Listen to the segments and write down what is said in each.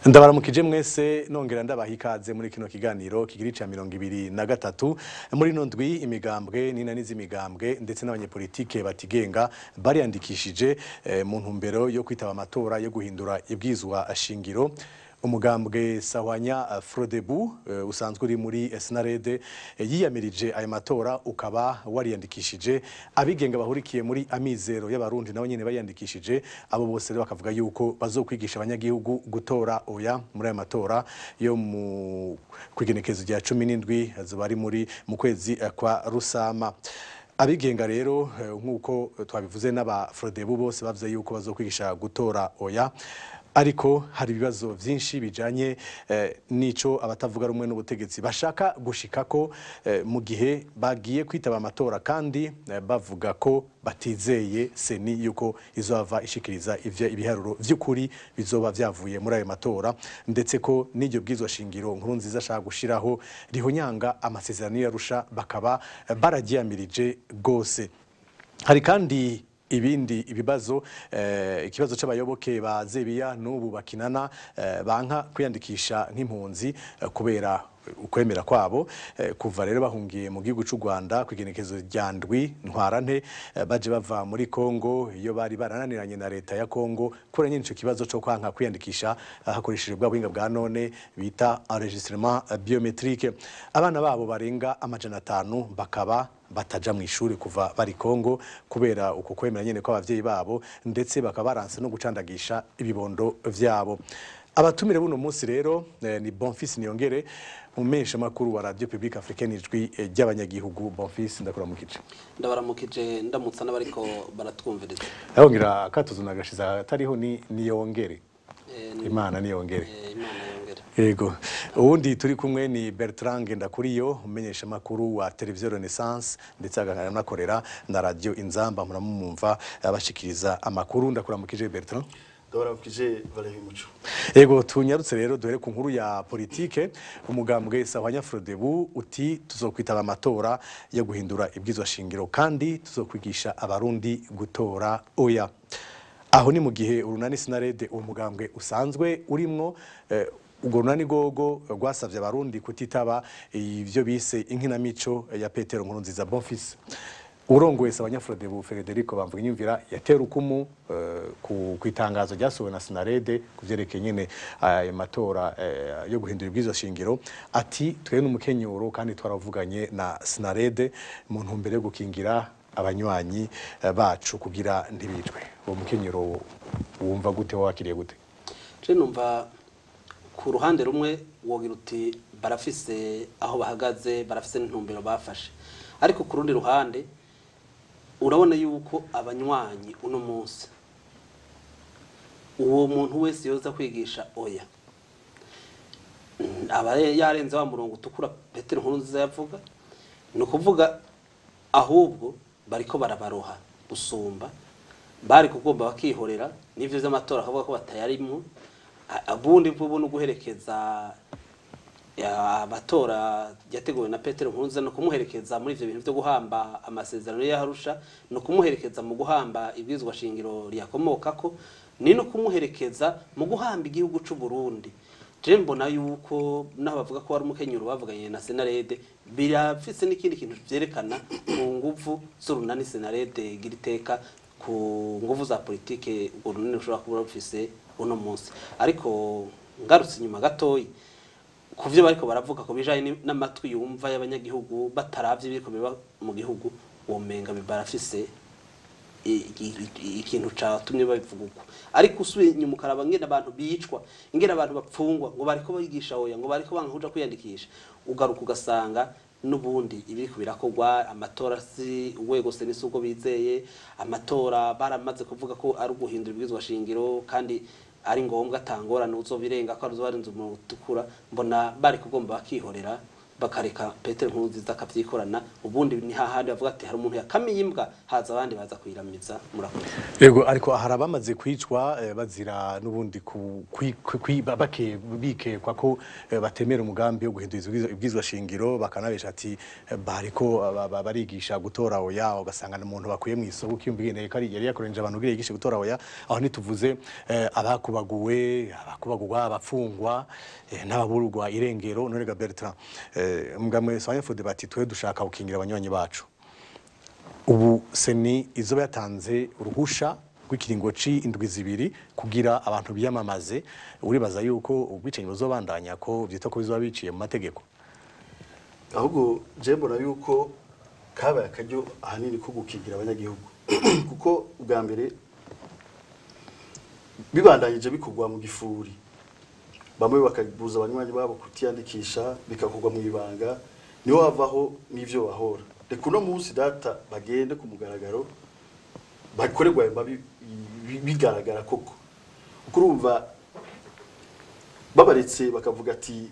Ndabaramukije mwese, nongera ndabaha ikaze muri kino kiganiro kigira ica 23. Muri ino ndwi, imigambwe n'inani z'imigambwe ndetse n'abanyepolitike batigenga bariyandikishije mu ntumbero yo kwitaba amatora yo guhindura ibwizwa shingiro. Umugambwe Sahwanya Frodebu usanzwe uri muri SNARED yiyamirije ayo matora, ukaba wariyandikishije. Abigenga bahurikiye muri Amizero y'Abarundi nabo nyene bariyandikishije. Abo bose rero bakavuga yuko bazokwigisha abanyagihugu gutora oya muri ayo matora yo mu kwigenekezo rya 17, azoba ari muri mu kwezi kwa Rusama. Abigenga rero, nk'uko twabivuze, n'aba Frodebu bose bavuze yuko bazokwigisha gutora oya, ariko hari ibibazo vyinshi bijanye nico abatavuga rumwe n'ubutegetsi bashaka gushikako mu gihe bagiye kwitaba amatora, kandi bavuga ko batizeye CENI yuko izova ishikiriza ivyo ibiharuro vy'ukuri bizoba vyavuye muri ayo matora, ndetse ko n'iryo bwizwa shingiro nkuru nziza ashaka gushiraho rihonyanga amasezerano y'Arusha, bakaba baragiyamirije gose. Hari kandi ibindi ibibazo, ikibazo c'abayoboke ba Zebiya n'ubu bakinana banka kwiyandikisha nk'impunzi kubera ukwemera kwabo, kuva rero bahungiye mu gihugu c'u Rwanda kwigenekezo rya 7 Ntwarante, baje bava muri Kongo iyo bari barananiranye na leta ya Kongo kubera nyine ico kibazo co kwanka kwiyandikisha hakoreshejwe bwa buhinga bwa none bita enregistrement biométrique. Abana babo barenga 500 bakaba bataja mu ishuri kuva bari Kongo kubera uko kwemera nyene kw'abavyeyi babo, ndetse bakaba baranse no gucandagisha ibibondo vyabo. Abatumire buno munsi rero ni Bonfils Niyongere, umesha makuru wa Radio Publique Africaine Ijwi ry'Abanyagihugu. Bonfils, ndakuramukije. Ndabaramukije, ndamutsa n'abariko baratwumviriza. Ahongira katuzu nagashiza atariho ni Niyongere. Imana niyongere. Imana yongere. Yego. Uwundi turi kumwe ni Bertrand Ngendakuriyo, umenyesha makuru wa Television Renaissance, ndetse akanakorera na Radio Inzamba, muramumva abashikiriza amakuru. Ndakuramukije, Bertrand. Ndabaramukije, Valerie Muco. Yego, tunyarutse rero duhere ku nkuru ya politike. Umugambwe Sahwanya Frodebu uti tuzokwitaba amatora yo guhindura ibwizwa shingiro, kandi tuzokwigisha Abarundi gutora oya. Aho ni mu gihe urunani Sinarede, uwo mugambwe usanzwe urimwo, urwo runani gogo rwasavye Abarundi kutitaba ivyo bise inkinamico ya Petero Nkurunziza. Bonfils, urongoye Sahwanya Frodebu Federico Bamvuginyumvira yatera ukumu ku itangazo ryasohowe na Sinarede kuvyerekeye nyene ayo matora yo guhindura ibwirizwa shingiro, ati twe n'umukenyuro kandi twaravuganye na Sinarede mu ntumbero yo gukingira abanywanyi bacu kugira ntibicwe. Uwo mukenyuro wumva gute, wakiriye gute? Je numva ku ruhande rumwe wogira uti barafise aho bahagaze, barafise n'intumbero bafashe, ariko ku rundi ruhande urabona yuko abanywanyi uno munsi, uwo muntu wese yoza kwigisha oya aba yarenze wa murongo utukura Petero Nkurunziza yavuga. Ni ukuvuga ahubwo bariko barabaroha gusumba bari kugomba bakihorera n'ivyo vy'amatora, akavuga ko batayarimwo. Ubundi bwo no guherekeza amatora yateguwe na Petero Nkurunziza, no kumuherekeza muri ivyo bintu vyo guhamba amasezerano y'Arusha, no kumuherekeza mu guhamba ibwizwa shingiro riyakomokako, ni no kumuherekeza mu guhamba igihugu c'u Burundi. Je mbona yuko naho bavuga ko wari umukenyuro bavuganye na Senarede, birafise n'ikindi kintu vyerekana ku nguvu z'urunani Senarede giriteka, ku nguvu za politike urwo runani rushobora kuba rufise uno munsi. Ariko ngarutse inyuma gatoyi kuvyo bariko baravuga ko bijanye n'amatwi yumva y'abanyagihugu bataravye ibiriko biba mu gihugu, womenga bibarafise ikintu catumye babivuga uko. Ariko usubiye inyuma ukaraba ngene abantu bicwa, ingene abantu bapfungwa ngo bariko bigisha oya, ngo bariko banka kuja kwiyandikisha, ugaruka ugasanga n'ubundi ibiriko birakorwa. Amatora si urwego se n'isuko bizeye amatora, baramaze kuvuga ko ari uguhindura ibwizwa shingiro kandi ari ngombwa, atangorane uzobirenga ko aruzobarenze umurongo utukura. Mbona bari kugomba bakihorera. Bakareka Petero Nkurunziza akavyikorana. Ubundi ni hahandi bavuga ati hari umuntu yakamiye imbwa, haza abandi baza kuyiramiza. Murakoze. Yego, ariko hari abamaze kwicwa bazira n'ubundi bikekwa ko batemera umugambi wo guhindura ibwirizwa shingiro, bakanabesha ati bariko barigisha gutora oya, ugasanga n'umuntu bakuye mu isoko ukiyumva ko yari yakoresheje abantu kugira yigishe gutora oya. Aho ntituvuze abakubaguwe, abakubagurwa, abafungwa n'ababurugwa irengero. None ga Bertrand, mgamwe Sawanya Fode bati twe dushaka gukingira abanywanyi bacu. Ubu CENI izoba yatanze uruhusha rw'ikiringo c'indwi 2 kugira abantu biyamamaze, uribaza yuko ubwicanyi buzobandanya ko vyitwa ko bizoba biciye mu mategeko? Ahubwo je mbona yuko kabaye akaryo ahanini ko gukingira abanyagihugu, kuko ubwa mbere bibandanyije bikorwa mu gifuri, bamwe bakabuza abanywanyi babo kutiyandikisha, bikakorwa mu ibanga, niho havaho n'ivyo bahora. Reka uno munsi data bagende ku mugaragaro, bakorerwa ayo mabi bigaragara koko. Kuko urumva babaretse bakavuga ati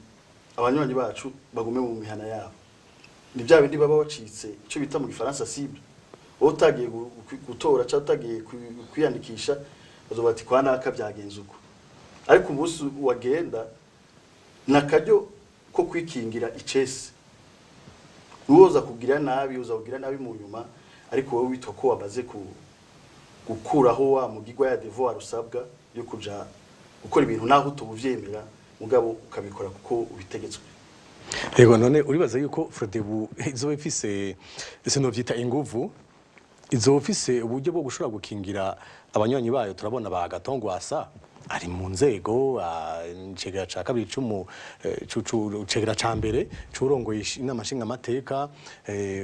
abanywanyi bacu bagume mu mihana yabo, ni bya bindi baba bacitse icyo bita mu gifaransa cible. Wowe utagiye gutora cyangwa utagiye kwiyandikisha, bazoba bati kwa naka byagenze uko. Ariko umunsi wagenda nakaryo ko kwikingira icese, uwoza kugira nabi uza kugira nabi mu nyuma, ariko wowe witwa ko wamaze gukuraho wa mugigwa ya devoir usabwa yo kuja gukora ibintu naho utubuvyemera, mugabo ukabikora kuko ubitegetswe. Yego, none uribaza yuko Frodebu izoba ifise, sinovyita inguvu, izoba ifise uburyo bwo gushobora gukingira abanywanyi bayo? Turabona ba Gatongwasa ari mu nzego, icegera ca kabiri cegera ca mbere curongoye inama nshingamateka,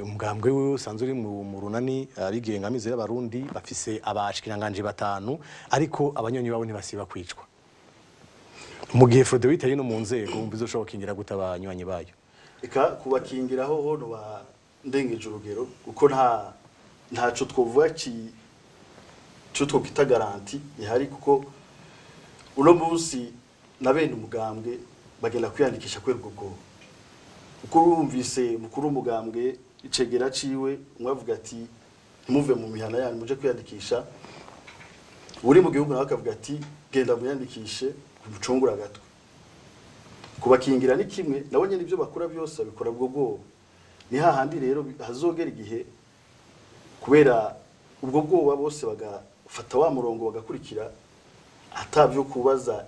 umugambwe wiwe usanzwe uri mu runani abigenga Amizero y'Abarundi, bafise abashikiranganje 5, ariko abanywanyi babo ntibasiba kwicwa. Mu gihe Frodebu itari no mu nzego, wumva izoshobora gukingira gute abanywanyi bayo? Eka kubakingiraho ho ba ndengeje urugero, kuko ntaco twovuga cyo twokwita garantie ihari, kuko uno munsi na bene umugambwe bagenda kwiyandikisha kubera ubwo bwoba. Kuko urumvise mukuru w'umugambwe icegera ciwe umwe avuga ati ntimuve mu mihana yanyu muje kwiyandikisha, uri mu gihugu nawe akavuga ati genda mwiyandikishe mucungure agatwe. Kubakingira ni kimwe, nabo nyene ibyo bakora byose babikora ubwo bwoba. Ni hahandi rero hazogera igihe kubera ubwo bwoba bose bagafata wa murongo bagakurikira, atavyo kubaza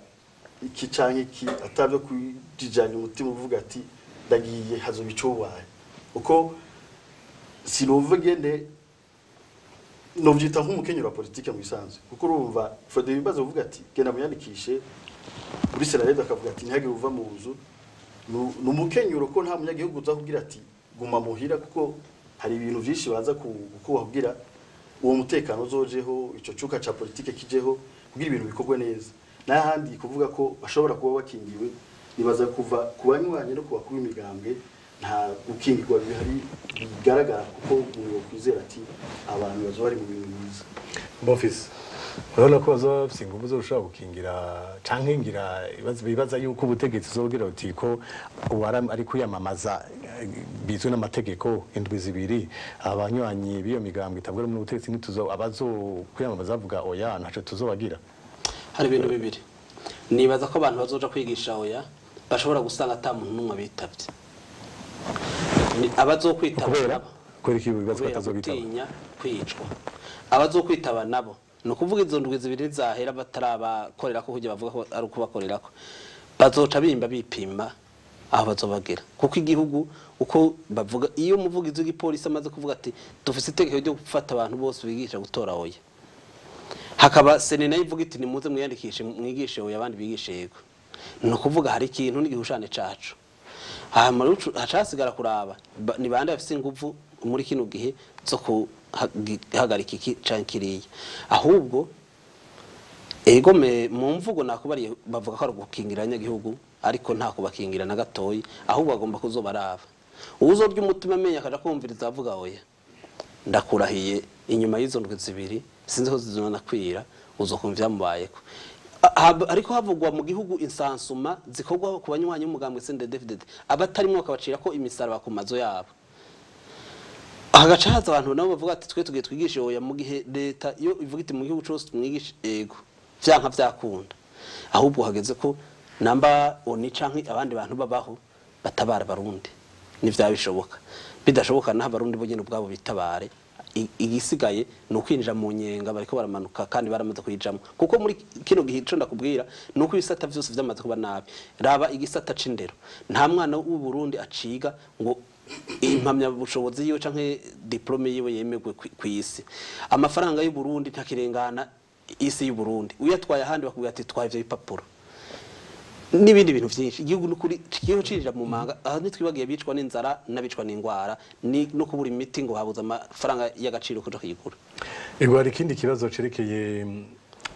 iki canke iki, atavyo kujijanya umutima uvuga ati ndagiye hazoba ico ubaye. Uko sinumva ngende novyita nk'umukenyero wa politike mu bisanzwe, kuko urumva Frodebu bibaza uvuga ati genda muyandikishe, muri Senarede akavuga ati ntihagire uva mu nzu. Ni umukenyero ko nta munyagihugu uza kugira ati guma muhira, kuko hari ibintu vyinshi baza kukubagira uwo mutekano uzojeho, ico cuka ca politike kijeho kugira ibintu bikorwe neza. N'ahandi kuvuga ko bashobora kuba bakingiwe, nibaza kuva ku banywanyi no ku bakuru b'imigambwe nta gukingirwa bihari bigaragara, kuko umuntu yokwizera ati abantu bazoba bari mu bintu byiza. Bonfils, urabona ko bazoba bafise inguvu zo gushobora gukingira canke ngira bibaza yuko ubutegetsi uzogira uti ko uwari ari kwiyamamaza bizwi n'amategeko indwi 2, abanywanyi b'iyo migambwe itabwa mu butegetsi ntituzo abazo kwiyamamaza bavuga oya ntaco tuzobagira. Hari ibintu bibiri nibaza ko abantu bazoja kwigisha oya bashobora gusanga ata muntu n'umwe bitavye. Abazokwitaba kubera iki bibaza ko atazobitaba? Gutinya kwicwa. Abazokwitaba nabo ni ukuvuga izo ndwi 2 zahera batarabakorerako kugira bavuga ko ari ukubakorerako, bazoca bimba bipima aho bazobagera. Kuko igihugu uko bavuga, iyo umuvugizi w'igipolisi amaze kuvuga ati dufise itegeko ryo gufata abantu bose bigisha gutora oya, hakaba sene nayo ivuga iti nimuze mwiyandikishe mwigishe oya abandi bigishe yego, ni ukuvuga hari ikintu n'igihushane cacu. Hanyuma hacasigara kuraba ni bande bafise inguvu muri kino gihe zo kuhagarika iki canke kiriya. Ahubwo ego mu mvugo nakubariye bavuga ko ari ugukingira abanyagihugu, ariko nta kubakingira na gatoyi, ahubwo bagomba kuzobaraba. Uwuzorya umutima amenya akaja kumviriza avuga oya, ndakurahiye inyuma y'izo ndwi 2 sinzi ko zizona kwira, uzokumva vyamubayeko. Ariko havugwa mu gihugu insansuma zikorwa ku banywanyi b'umugambwe CNDD-FDD, abatarimwo bakabacira ko imisaraba ku mazu yabo. Hagaca haza abantu nabo bavuga ati twe tugiye twigishe oya, mu gihe leta iyo ivuga iti mu gihugu cose tumwigishe ego, vyanka vyakunda. Ahubwo hageze ko namba oni canke abandi bantu babaho batabara Abarundi, nivyaba bishoboka. Bidashoboka naho Abarundi bo nyene ubwabo bitabare. Igisigaye ni ukwinjira mu nyenga, bariko baramanuka kandi baramaze kuyijamwo, kuko muri kino gihe ico ndakubwira ni uko ibisata vyose vyamaze kuba nabi. Raba igisata c'indero, nta mwana w'u Burundi aciga ngo impamyabushobozi yiwe canke diplome yiwe yemegwe kw'isi. Amafaranga y'u Burundi ntakirengana isi y'u Burundi, uyatwaye ahandi bakubwira ati twaye ivyo bipapuro n'ibindi bintu vyinshi. Igihugu nukuri kigiye cinjira mu manga. Aha ntitwibagiye bicwa n'inzara n'abicwa n'ingwara ni no kubura imiti ngo habuze amafaranga y'agaciro kuja kuyigura. Ego, hari ikindi kibazo cerekeye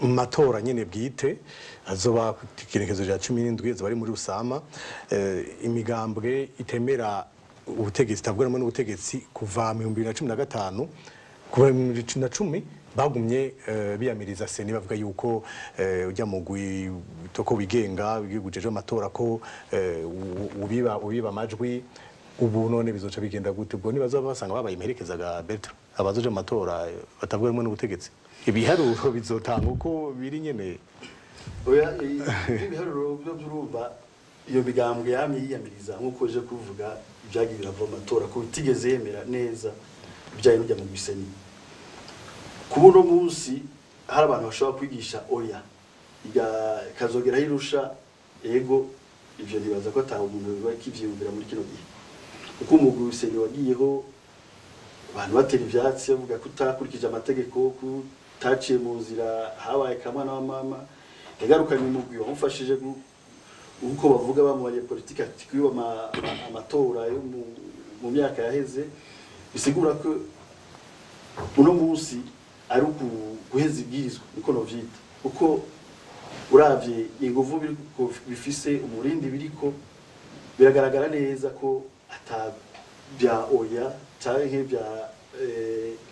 matora nyene bwite azoba ku kigerekezo cya 17, azoba ari muri Rusama. Imigambwe itemera ubutegetsi, itavuganamo n'ubutegetsi, kuva mu 2015, kuva mu 2010 bagumye biyamiriza CENI, bavuga yuko ujya mugwi toko wigenga w'igihugu amatora ko ubiba amajwi. Ubu none bizoca bigenda gute? Ubwo nibazoba basanga babaye imperekeza ga Bertrand, abazoja mu matora batavuga rumwe n'ubutegetsi, ibiharuro bizotanga uko biri nyene? Oya, ibiharuro byo byurumva iyo migambwe yamye yiyamiriza, nk'uko uje kuvuga ibyagiye birava mu matora, ko bitigeze yemera neza ibijyanye n'ujya mu bisenyi. Kuba uno munsi hari abantu bashobora kwigisha oya ikazogeraho irusha ego, ivyo nibaza ko ata umuntu biba kivyiyumvira muri kino gihe, kuko umugwi w'isenyi wagiyeho abantu batera ivyatsi, bavuga ko utakurikije amategeko, ko utaciye mu nzira, habaye kamwana wa mama. Yagarukanye umugwi wamufashije uko bavuga bamubariye politiki ati kwiba amatora yo mu myaka yaheze. Bisigura ko uno munsi ari guheza ibwirizwa, niko novyita, kuko uravye inguvu biriko bifise, umurindi biriko biragaragara neza ko ata bya oya canke bya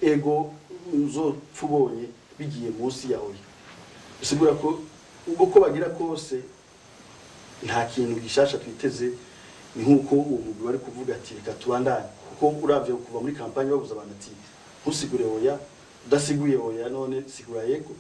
ego uzopfa ubonye bigiye munsi ya oya. Bisigura ko uko bagira kose nta kintu gishasha twiteze. Ni nk'uko uwo mugwi wari kuvuga ati reka tubandanye, kuko uravye kuva muri kampanye babuza abantu ati ntusigure oya, udasiguye oya none sigura yego.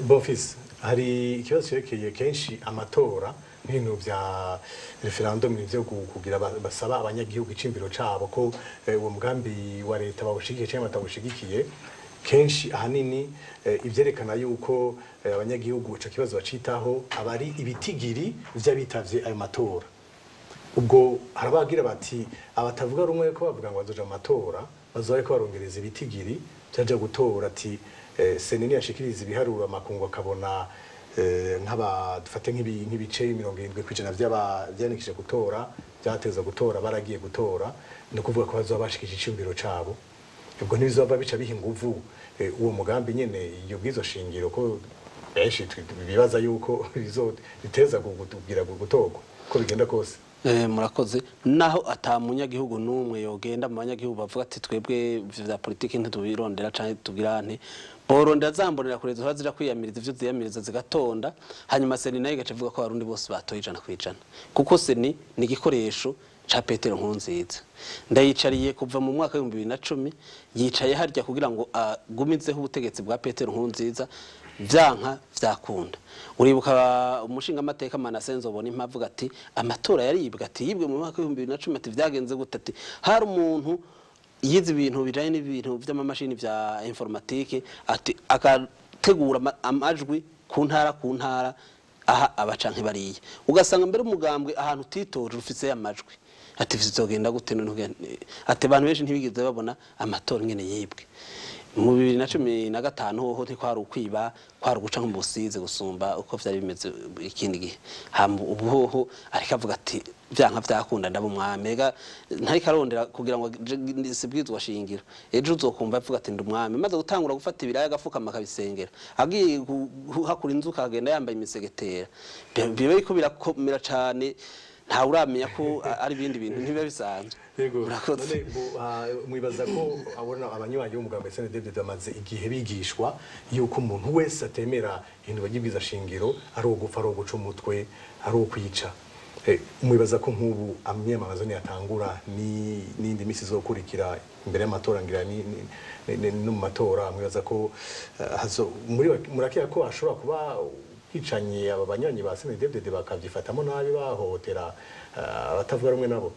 Bonfils, hari ikibazo cyerekeye kenshi amatora nk'ibintu vya referendum ivyo kugira basaba abanyagihugu icimbiro cabo ko uwo mugambi wa leta bawushigikiye cyangwa batawushigikiye. Kenshi ahanini ivyerekana yuko abanyagihugu ico kibazo bacitaho aba ari ibitigiri vy'abitavye ayo matora. Ubwo harabagira bati abatavuga rumwe ko bavuga ngo bazoja mu matora bazoba bariko barongereza ibitigiri vyaja gutora, ati CENI yashikiriza ibiharuro amakungu akabona nk'aba dufate nk'ibice 70% vy'abavyandikishije gutora vyateza gutora baragiye gutora, ni ukuvuga ko bazoba bashikije iciyumviro cabo. Ubwo ntibizova bica biha inguvu uwo mugambi nyene iyo bwizo shingiro, ko benshi bibaza yuko biteza kugira gutorwa ko bigenda kose? Murakoze. Naho ata munyagihugu n'umwe yogenda mu banyagihugu bavuga ati twebwe ivyo vya politiki ntitubirondera canke tugira nte, borondera zambonera kure zihora zija kwiyamiriza ivyo ziyamiriza zigatonda, hanyuma CENI nayo igaca ivuga ko Abarundi bose batoye 100%, kuko CENI ni igikoresho ca Petero Nkurunziza. Ndayicariye kuva mu mwaka w'ibihumbi bibiri na cumi, yicaye harya kugira ngo agumizeho ubutegetsi bwa Petero Nkurunziza vyanka vyakunda. Uribuka umushingamateka Manase Nzobona avuga ati amatora yaribwa, ati yibwe mu mwaka w'ibihumbi bibiri na cumi, ati vyagenze gute? Ati hari umuntu yize ibintu bijanye n'ibintu vy'amamashini vya informatique, ati akategura amajwi ku ntara ku ntara aha abaca nk'ibariya, ugasanga mbere umugambwe ahantu utitoje ufise amajwi. Ati bizogenda gute none? Ati abantu benshi ntibigeze babona amatora ngene yibwe mu 2015. Hoho ntikwari ukwiba, kwari uguca nko mu Busizi gusumba uko vyari bimeze ikindi gihe. Hama ubu hoho ariko avuga ati vyanka vyakunda ndaba umwami. Ega ntariko arondera kugira ngo sibwizwa shingiro, ejo uzokumva avuga ati ndi umwami, maze gutangura gufata ibiraya agafukama akabisengera, agiye guhakura inzuka akagenda yambaye imisegetera. Biba biriko birakomera cane, ntawe uramenya ko ari ibindi bintu ntibiba bisanzwe. Yego. Murakoze. None mwibaza ko abona abanywanyi b'umugambi CNDD bamaze igihe bigishwa yuko umuntu wese atemera ihindurwa ry'ibwiza shingiro ari ugufa, ari uguca umutwe, ari ukwica. Mwibaza ko nk'ubu amyamamazo niyatangura ni n'indi misi izokurikira imbere y'amatora, ngira ni no mu matora, mwibaza ko murakeka ko hashobora kuba hicanyi aba banywanyi ba CNDD bakavyifatamo nabi, bahohotera abatavuga rumwe nabo?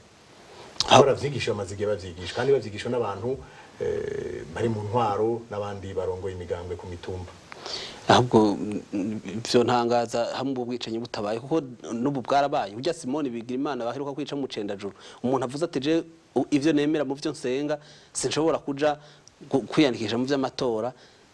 Baravyigisha, bamaze igihe bavyigisha, kandi bavyigisha n'abantu bari mu ntwaro n'abandi barongoye imigambwe ku mitumba. Ahubwo ivyo ntangaza hamwe ubwo bwicanyi butabaye, kuko n'ubu bwarabaye. Urya Simoni Bigirimana baheruka kwica mu Cendajuru, umuntu avuze ati je ivyo nemera mu vyo nsenga sinshobora kuja kwiyandikisha mu vy'amatora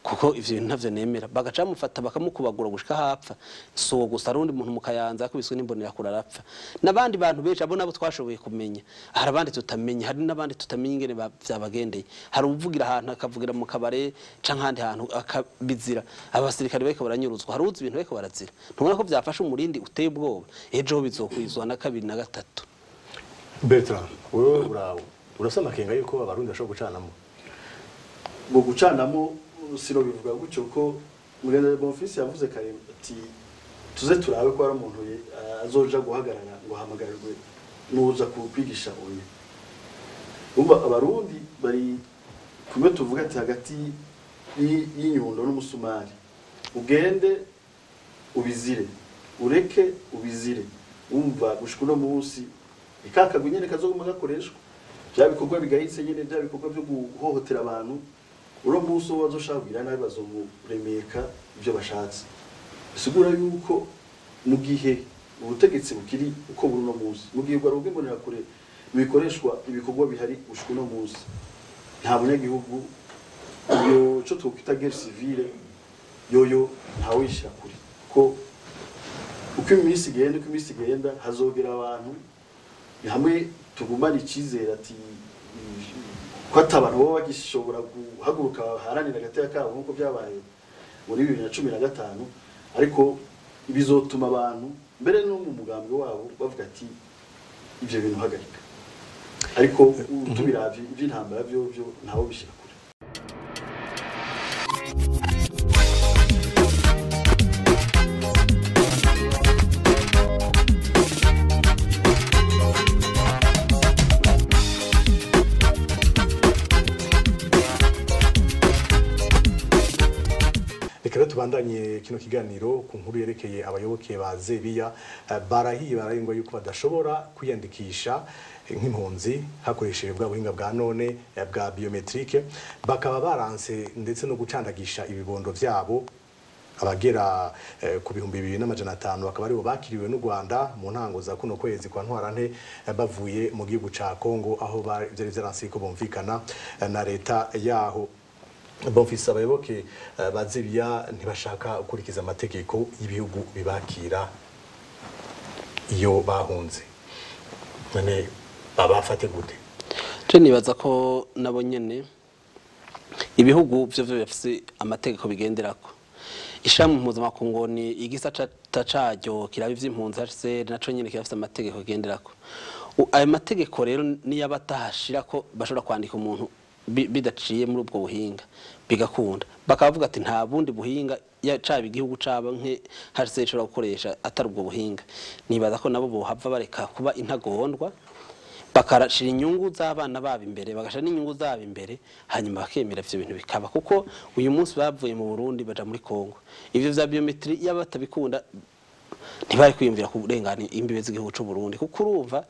kuko ivyo bintu ntavyo nemera, bagaca bamufata bakamukubagura gushika hapfa. Si uwo gusa, hari undi muntu mu Kayanza yakubiswe n'imbonerakure arapfa, n'abandi bantu benshi. Abo nabo twashoboye kumenya, hari abandi tutamenya, hari n'abandi tutamenya ingene vyabagendeye. Hari uwuvugira ahantu, akavugira mu kabare canke ahandi hantu akabizira, abasirikare bariko baranyuruzwa, hari uwuzi ibintu bariko barazira. Ntubona ko vyafashe umurindi uteye ubwoba? Ejo bizokwizwa na kabiri na gatatu. Bertrand, wewe urasa amakenga yuko abarundi bashobora gucanamo? Ngo gucanamo sino bivuga gutyo, ko Mugenzi Bonfils yavuze kare ati tuze turabe ko ari umuntu azoja guhagarara ngo ahamagarirwe n'uza kwigisha oya. Umva, abarundi bari kumwe, tuvuga ati hagati y'inyundo n'umusumari, ugende ubizire, ureke ubizire. Umva, gushika uno munsi ikakagwi nyene kazoguma gakoreshwa bya bikorwa bigayitse nyene, bya bikorwa byo guhohotera abantu. Uno munsi uwo bazoshaka kugira nabi bazomuremeka ibyo bashatse. Bisigura yuko mu gihe ubutegetsi bukiri uko buri uno munsi, mu gihe urwo rw'imbonerakure bikoreshwa ibikorwa bihari gushika uno munsi, nta munyagihugu, iyo cyo twokwita guerre civile yoyo ntawishira kure, ko uko iminsi igenda hazogera abantu hamwe tugumana icyizere ati ko ati abantu baba bagishobora guhaguruka baharanira agateka kabo nk'uko byabaye muri 2015. Ariko bizotuma abantu mbere no mu mugambi wabo bavuga ati ibyo bintu hagarika. Ariko tubiravye iby'intambara byo byo ntawe bishyira kure. Reka rero tubandanye kino kiganiro ku nkuru yerekeye abayoboke ba Zebiya barahiye bararengwa yuko badashobora kwiyandikisha nk'impunzi hakoresheje bwa buhinga bwa none bwa biométrique, bakaba baranse ndetse no gucandagisha ibibondo vyabo. Abagera ku 2500 bakaba aribo bakiriwe n'u Rwanda mu ntango za kuno kwezi kwa ntwarante bavuye mu gihugu ca Kongo, aho vyari vyaranse ko bumvikana na leta yaho. Bonfils, abayoboke ba Zebiya ntibashaka gukurikiza amategeko y'ibihugu bibakira iyo bahunze, none babafate gute? Je nibaza ko nabo nyene ibihugu vyo bifise amategeko bigenderako. Ishami mpuzamakungu ni igisata caryo kiraba ivy'impunzi HCR, naco nyene kirafise amategeko kigenderako. Ayo mategeko rero niyo abatahashira ko bashobora kwandika umuntu bidaciye muri ubwo buhinga bigakunda, bakavuga ati nta bundi buhinga caba igihugu caba nke HCR ishobora gukoresha atari ubwo buhinga. Nibaza ko nabo bohava bareka kuba intagondwa, bakarashira inyungu z'abana babo imbere, bagashira n'inyungu zabo imbere, hanyuma bakemera ivyo bintu bikaba. Kuko uyu munsi bavuye mu Burundi baja muri Kongo, ivyo vya biométrie yaba batabikunda ntibari kwiyumvira kurengana imbibe z'igihugu c'u Burundi, kuko urumva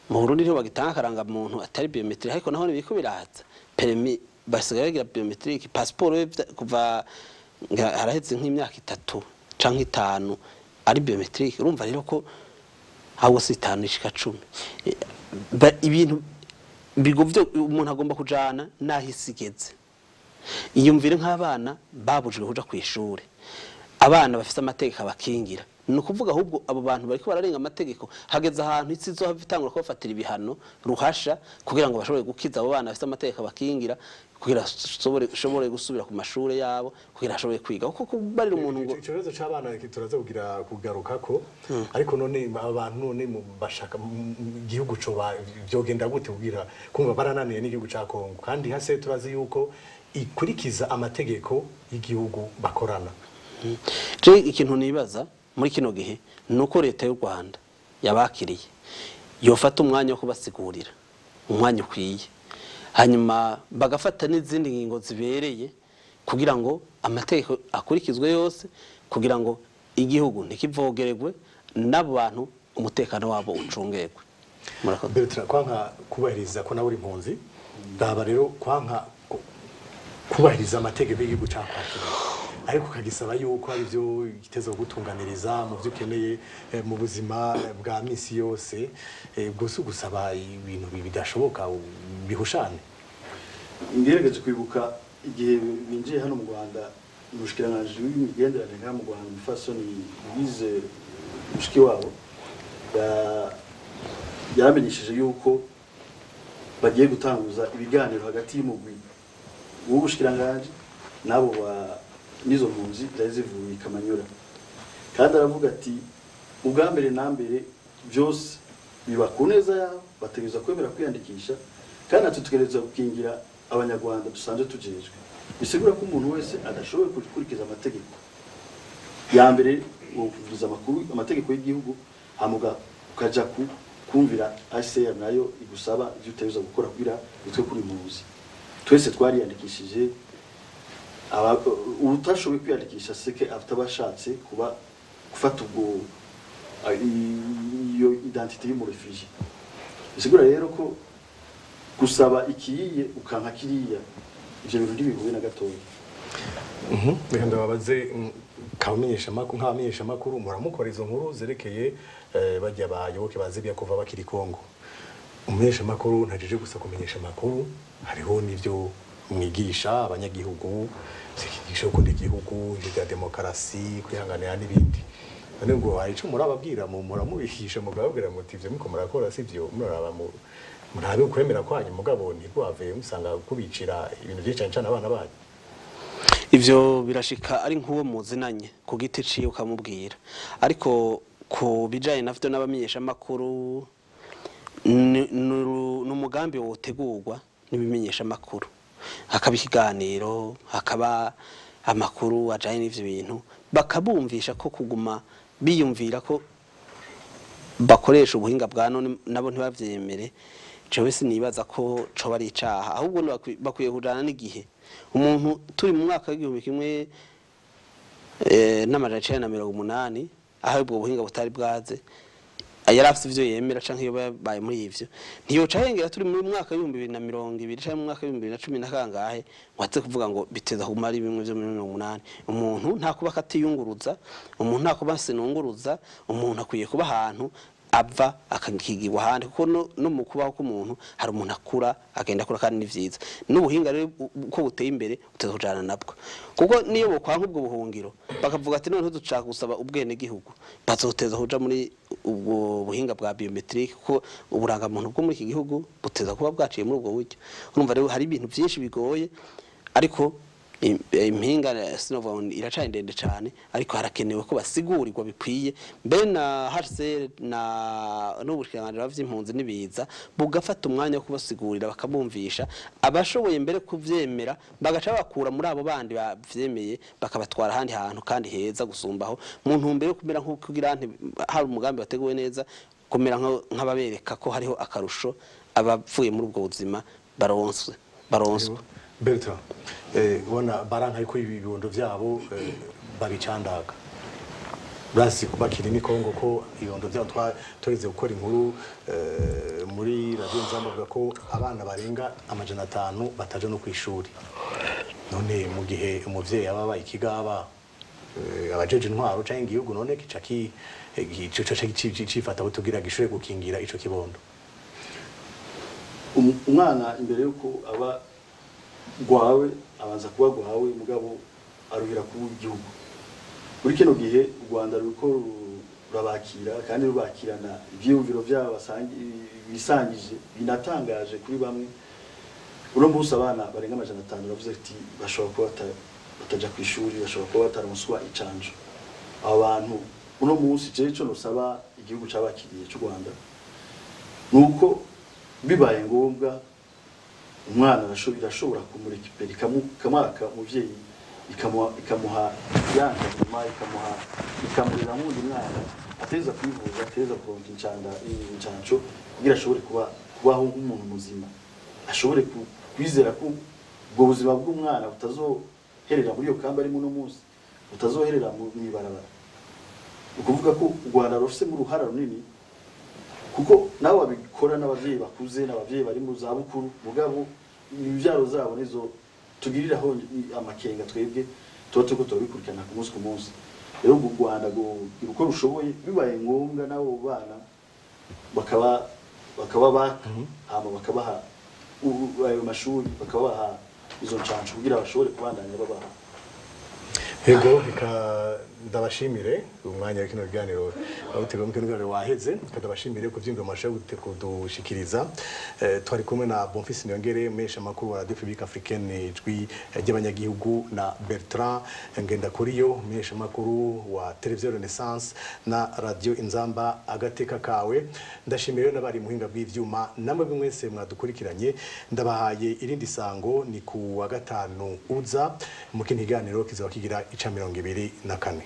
mu Burundi niho bagitanga akaranga muntu atari biométrie, ariko naho biriko biraza. Permis basigaye bagira biométrique, passeport kuva haraheze nk'imyaka 3 canke 5 ari biométrique. Urumva rero ko ahubwo si 5 ishika 10. Ibintu bigovyo umuntu agomba kujana naho isi igeze. Iyumvire nk'abana babujijwe kuja kw'ishure, abana bafise amategeko abakingira. Ni ukuvuga ahubwo abo bantu bariko bararenga amategeko, hageze ahantu isi izohava itangura kubafatira ibihano ruhasha kugira ngo bashobore gukiza abo bana bafise amategeko abakingira. kugira shobore gusubira ku mashure yabo, kugira ashobore kwiga. Kuko kubarira umuntu ngo ikibazo c'abana turaza kugira kugaruka ko, ariko none abantu none bashaka igihugu co byogenda gute kugira kumva barananiye n'igihugu ca Kongo, kandi hase turazi yuko ikurikiza amategeko y'igihugu bakorana. Je ikintu nibaza muri kino gihe nuko leta y'u Rwanda yabakiriye yofata umwanya wo kubasigurira umwanya ukwiye, hanyuma bagafata n'izindi ngingo zibereye kugira ngo amategeko akurikizwe yose, kugira ngo igihugu ntikivogeregwe n'abo bantu umutekano wabo ucungerwe. Murakoze. Bertrand, kwanka kubahiriza ko nawe uri impunzi, ndaba rero kwanka kubahiriza amategeko y'igihugu cakwakiriye, ariko kagisaba yuko ari byo gitezo gutunganiriza mu byo ukeneye mu buzima bwa misi yose, gusa gusaba ibintu bidashoboka bihushane. Ngerageje kwibuka igihe binjiye hano mu Rwanda, umushikiranganje w'imigenderanire hano mu Rwanda Mufasoni Louise Mushikiwabo yaramenyesheje yuko bagiye gutanguza ibiganiro hagati y'umugwi w'ubushikiranganje nabo nizo mpunzi zari zivuye Kamanyura. Kandi aravuga ati ubwa mbere na mbere byose biba ku neza yabo, bategerezwa kwemera kwiyandikisha, kandi natwe tugerageza gukingira abanyarwanda dusanzwe tujejwe. Bisigura ko umuntu wese adashoboye gukurikiza amategeko ya mbere, wumviriza amakuru amategeko y'igihugu, hamuga ukaja kumvira ACR nayo igusaba ivyo utegerezwa gukora kugira witwe kuri impunzi. Twese twariyandikishije, utashoboye kwiyandikisha seke atabashatse kuba gufata ubwo iyo identité y'umurefugie. Bisigura rero ko gusaba ikiyiye ukanka kiriya, ivyo bintu ntibihuye na gatoya. Reka ndababaze nk'abamenyesha makuru, muramukora izo nkuru zerekeye bajya bayoboke bazibya kuva bakiri Kongo. Umumenyesha makuru ntajeje gusa kumenyesha makuru, hariho n'ivyo mwigisha abanyagihugu, zikigisha gukunda igihugu, ibya demokarasi, kwihanganira n'ibindi. None ngo hari ico murababwira, muramubihisha mugababwira muti ivyo muko murakora sivyo, muraraba murabe ukwemera kwanyu, mugabo ntirwave musanga kubicira ibintu byinshi cyane cyane abana banyu. Ivyo birashika ari nkuwo muzinanye ku giti ciye ukamubwira, ariko ku bijanye navyo n'abamenyesha makuru n'umugambi wotegurwa n'ibimenyesha makuru, hakaba ikiganiro, hakaba amakuru ajanye n'ivyo bintu, bakabumvisha ko kuguma biyumvira ko bakoresha ubuhinga bwa none nabo ntibavyemere. Jewe sinibaza ko coba ari icaha, ahubwo bakwiye kujana n'igihe. Umuntu turi mu mwaka w'igihumbi kimwe 1980, aho ubwo buhinga butari bwaze, yari afite ivyo yemera canke iyo babaye muri ivyo, ntiyoca ahengera turi mu mwaka w'ibihumbi bibiri na mirongo ibiri canke mu mwaka w'ibihumbi bibiri na cumi na kangahe, watse kuvuga ngo biteza kuguma ari bimwe vyo muri 80. Umuntu nta kuba akatiyunguruza, umuntu nta kuba sinunguruza, umuntu akwiye kuba ahantu ava akakigirwa ahandi, kuko no mu kubaho k'umuntu hari umuntu akura agenda akura, kandi ni vyiza. N'ubuhinga rero uko buteye imbere uteza kujana nabwo, kuko niyo bokwanka ubwo buhungiro bakavuga ati noneho dushaka gusaba ubwene gihugu, bazoteza kuja muri ubwo buhinga bwa biometric, kuko uburangamuntu bwo muri iki gihugu buteza kuba bwaciye muri ubwo buryo. Urumva rero hari ibintu byinshi bigoye, ariko impinga sinovuga iracari ndende cyane, ariko harakenewe ko basigurirwa bikwiye. Mbe na HCR na n'ubushikiranganje bw'impunzi n'ibiza bugafata umwanya wo kubasigurira, bakabumvisha, abashoboye mbere kuvyemera bagaca bakura muri abo bandi bavyemeye bakabatwara ahandi hantu kandi heza gusumbaho, mu ntumbero yo kumera nko kugira hari umugambi wateguwe neza, kumera nk'ababereka ko hariho akarusho abapfuye muri ubwo buzima baronswe. Bertrand, ubona baranka yuko ibibondo vyabo babicandaga. Basi bakiri ni Kongo ko ibibondo vyabo twatoreze gukora inkuru muri radio Nzamba bavuga ko abana barenga 500 bataje no kwishuri. None mu gihe umuvyeyi aba abaye ikigaba, abajeje intwaro canke igihugu none kica ki cifata butugira gishure gukingira ico kibondo. Umwana imbere yuko aba gwawe abanza kuba gwawe, mugabo aruhira ku gihugu. Muri kino gihe u Rwanda ruriko rurabakira kandi rubakirana ivyiyumviro vyabo bisangije binatangaje kuri bamwe. Uno munsi abana barenga 500, uravuze ati bashobora kuba bataja ku ishuri, bashobora kuba bataronswa icanjo. Abo bantu uno munsi, jewe ico nosaba igihugu cabakiriye c'u Rwanda nuko bibaye ngombwa umwana irashobora kumurekipera, ikamwaka umuvyeyi, ikamuha yanka, ikamuha, ikamurera nk'undi mwana ateza kwivuza, ateza kuronka incanco kugira ashobore kubaho nk'umuntu muzima, ashobore kwizera ko ubwo buzima bw'umwana butazoherera muri iyo kamba arimo uno munsi, butazoherera mw'ibarabara. Ni ukuvuga ko u Rwanda rufisemo uruhara runini, kuko nabo babikora n'abavyeyi bakuze, n'abavyeyi bari mu zabukuru, mugabo imbyaro zabo nizo tugiriraho amakenga. Twebwe tuba turiko turabikurikirana ku munsi ku munsi. Rero u Rwanda rwogira uko rushoboye, bibaye ngombwa n'abo bana bakaba baka, hama bakabaha ayo mashuri, bakabaha izo ncanco kugira bashobore kubandanya babaho. Ego, reka ndabashimire. Umwanya w'kino kiganiro awutegura mu kino kiganiro waheze. Reka ndabashimire ku vyiyumviro mwashoboye kudushikiriza. Twari kumwe na Bonfils Niyongere, mesha makuru wa Radio Publique Africaine, Ijwi ry'Abanyagihugu, na Bertrand Ngendakuriyo, mesha makuru wa Televiziyo Renaissance na Radio Inzamba Agateka Kawe. Ndashimire n'abari muhinga bw'ivyuma, namwe mwese mwadukurikiranye. Ndabahaye irindi sango ni ku wa gatanu uza mu kindi kiganiro kizaba kigira ica 24.